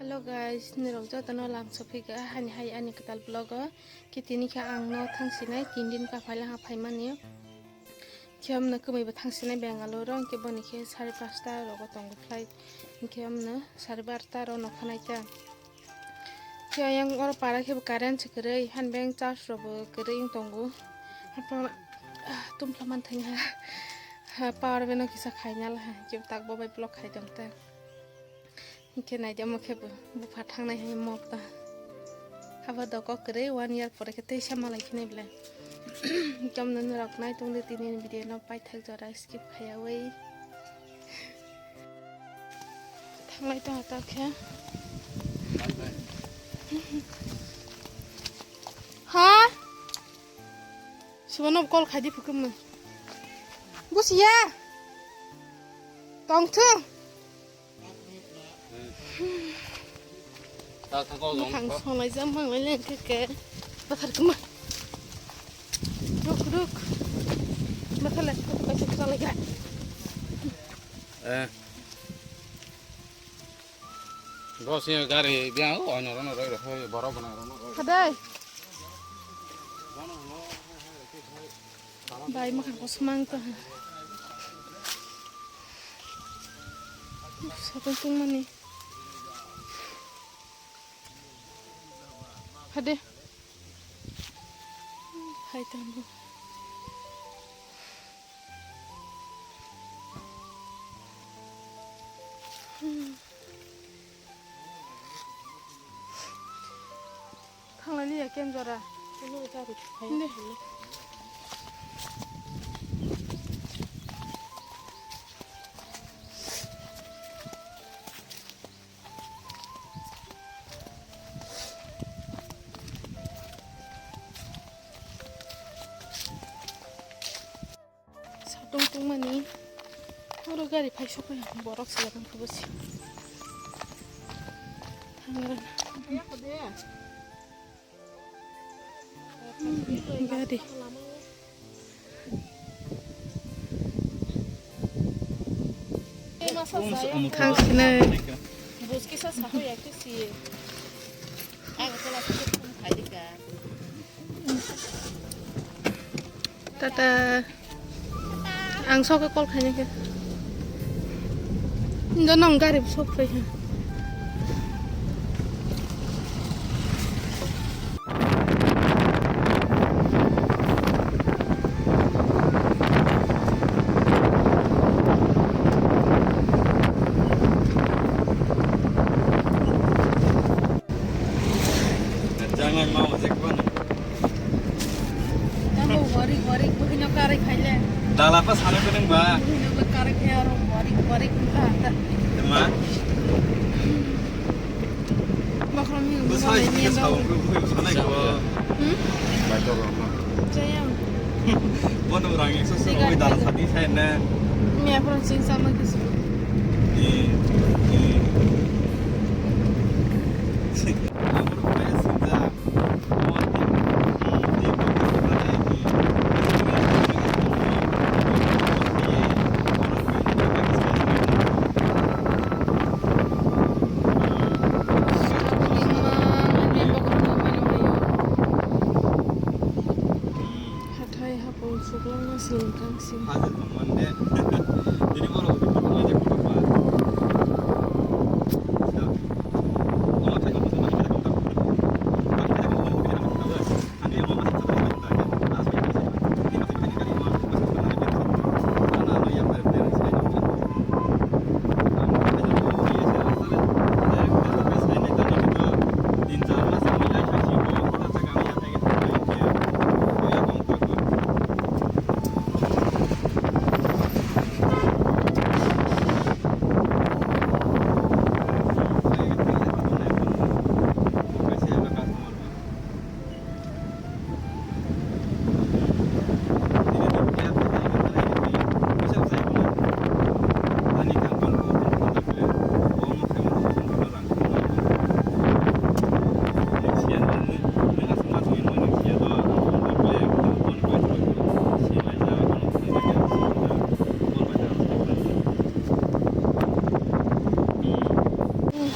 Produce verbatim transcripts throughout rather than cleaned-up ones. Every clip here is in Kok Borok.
Hello guys, nirok jotono lam sophiga hani hai ani kwtal vlog o. Khe tini khe ang no thangsinai tin din ka phaila ha phaimani. Khe amno kwmwi bo thangsinai Bangalore o, hwnkhe boni khe sare pasta rogo tongo flight. Hwnkhe amno sare barta ro nokha naita. Khe ayang oro para khe bo current se kwrwi, han beng charge rok bo kwrwi wng tongo. Apa, ah, tumphla man thangya. Ha, power bank no kisa khaina la, khe tak bo bai block khai tong ta. Hwnkhe naidi omo khe bo bupha thangnai hai mok ta. Habo doko kwrwi one year pore khe teisa malai khe nai belai. Hwnkhe omo norok nai tongdi tini ni video no paithak jora skip khaiyawi. Thanglai tong ta khe. Ha? Subano call khaidi phukuma. Busiya. Tongthung. Mukhang songlai jam manglai leng khe khe. Bathar kuma. Ruk, ruk. Bathar le, bathar kaisa chalai gra. Eh. Bo se gari biang o, ono rono roi roi, borok gana rono roi. Kadai. Bai, makhang ko smang to. Satung tung mani. Hade. Hai tamo. Thanglai liya kem jora. Hindi. Satung tungmani oro gari phai sokha borok se jatang khubo se. Thangra. Gari. Thang sinai. Buskisa sahu ya kisi. Ang kala kisi thum khaidika. Tata. Ang sok call khaina khe. Indo nang gari sok phai kha. Jangan mau cek mana. Tamo warik warik buhino karik khaile. Dala pa sana kene ba. Buhino karik khe aro warik warik ta ta. Tema. Bakrom ni. Bu sai ni sao ko bu sana ko. Hmm? Jayang. Bono rang ekso sero dala sadi sai na. Mi apron sing sama kisu. Eh, eh. Hathai hapung suklangma sini tangsi. Hajar tongmande. Tini borok hudi kutung aja kutung ba.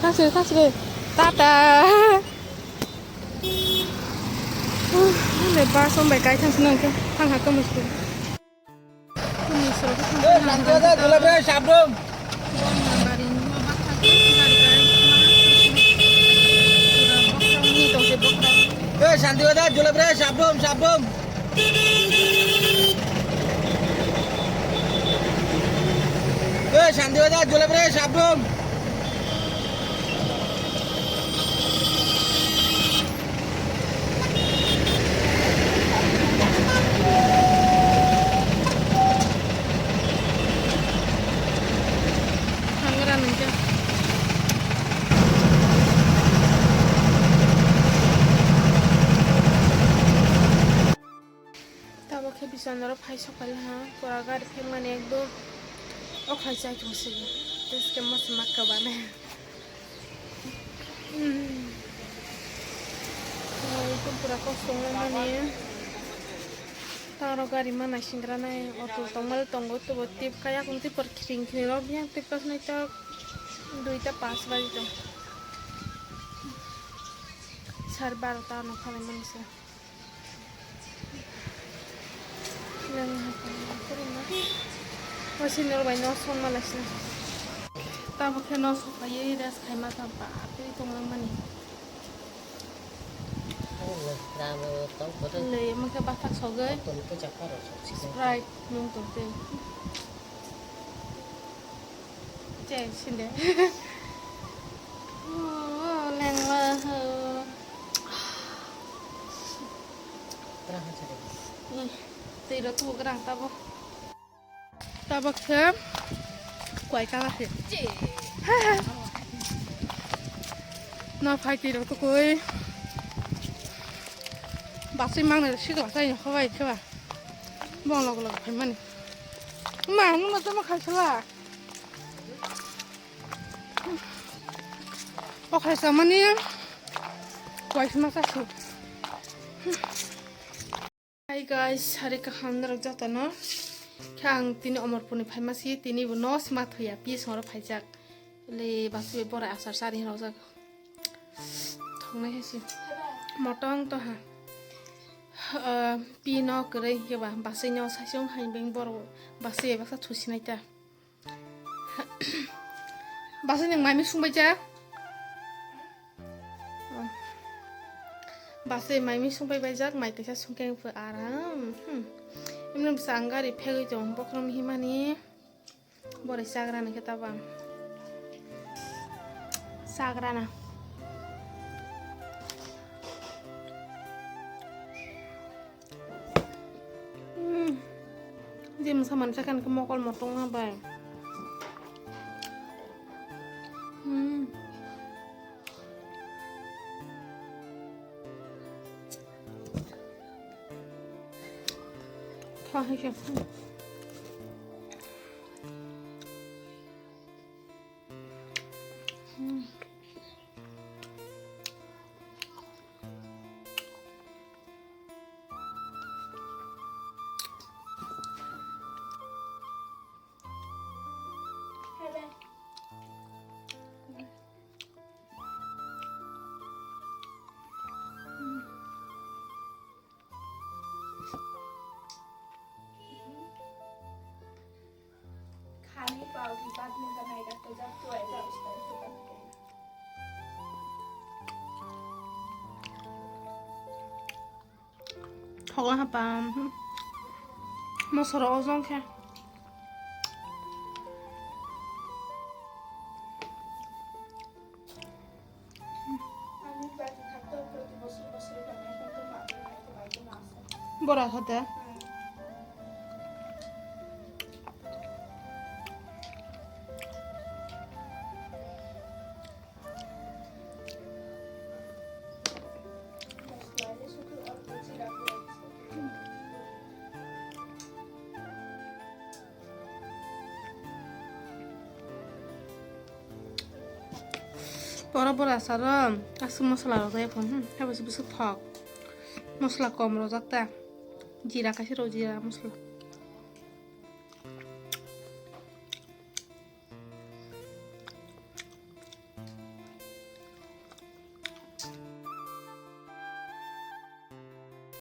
Kasih, kasih. Tata. Le bus on bai kai thang swnang khe thang ha kwmwi suk. Kwmwi suk khe thang swnang. Shanti Bazar, Jolai Brai, Sabdum. Gari ni ma bus thang khe gari kai. Ni tong se bok. Shanti Bazar, Jolai Brai, Sabdum, Sabdum. Shanti Bazar, Jolai Brai, Sabdum. Hangra nungkhe. Tabok khe bichon oro phai sokpali ha, pura gari phekmani ekdom okhai chai tong sigi. Tei se masa makka bana. Hmm. Ekdom pura kosong mani. Taro gari ma naisingranai, auto tongmani tongo, tobo tip kaya kung tip por khiring khiring rok yang tip kasnai tok duita pas baji tong. Sar barota no khalai mani se. Yang hapa kurima. Wasi nor bai no song mala sini. Tabo khe no sok bai rest khai ma tang pa tei tong lang mani. Rano tong kotor. Le mo khe bathak sogoi. Kotor ni poisa khoro sok si. Sprite nung tong tei. Che sinde. Oh, lengma ho. Tei ro tu grang tabo. Tabok khe kwai kala khe. No phai twi rok tukui. Basui mangnai sikla sai no khabai khe ba. Bong log log phai mani. Ma, nung ma tamo khai sala. O khai samani. Kwai sima sa su. Hi guys, sari kaham norok jotono. Khe ang tini Omorpurni phaima si, tini bo no sima thuya, pi songro phaijak. Le basu be borai asar sari hinrok jak. Thongnai hai si. Motong to ha. Ah, pi no kwrwi hinkhe ba, basui no saisung hai beng boro basui baksa thusinai ta. Basui nwng mai mui sungbai jak? Basui mai mui sungbai baijak, mai kaisa sungkhe wngkha aram. Hmm. Emni bwsa ang gari phegwi tong, bokhorok himani. Borai chagrana khe tabang. Chagrana. Hmm. Je masa mansa kan ke mokol motong na bai. Hmm. Kha hai khe. Hmm. Khani pao di jat ni janai dak to jat to ai jat. Thogo hapa, hmm. Mosoro ojong khe. Bora hade. Bora bora saro aswk masala rok jaya phone, hmm, haibo se bwswk thok. Masala kom rojak ta. Jira kaisa rw jira masala.